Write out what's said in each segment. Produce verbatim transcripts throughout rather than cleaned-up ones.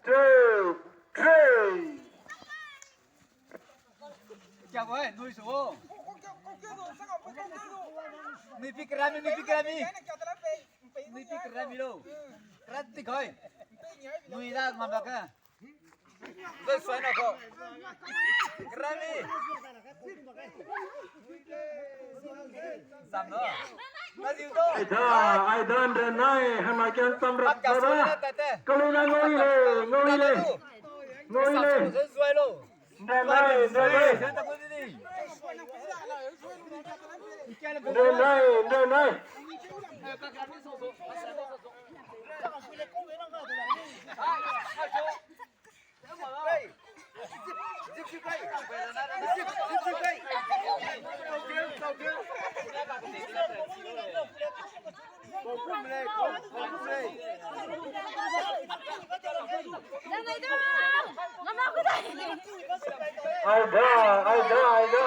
Two, three. Kya boy, nui su o. Nui pi kerami, nui pi kerami. Nui pi kerami lo. Kerati koi. Nui la ma ba ka. Zai suai na ko. Kerami. Sam no. Aida, aida, nde nai, hema kian sam rak na ba. Kalina ngoi le, ngoi le. Ngoi le. Nde nai, nde nai. Nde nai, nde nai. Aida, aida, aida.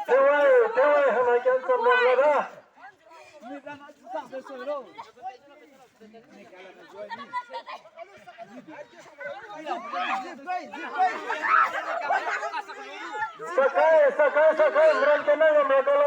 Tewai, tewai, hema kian sam rak na ba. Sakai, sakai, sakai, mram tena ngam ra kala.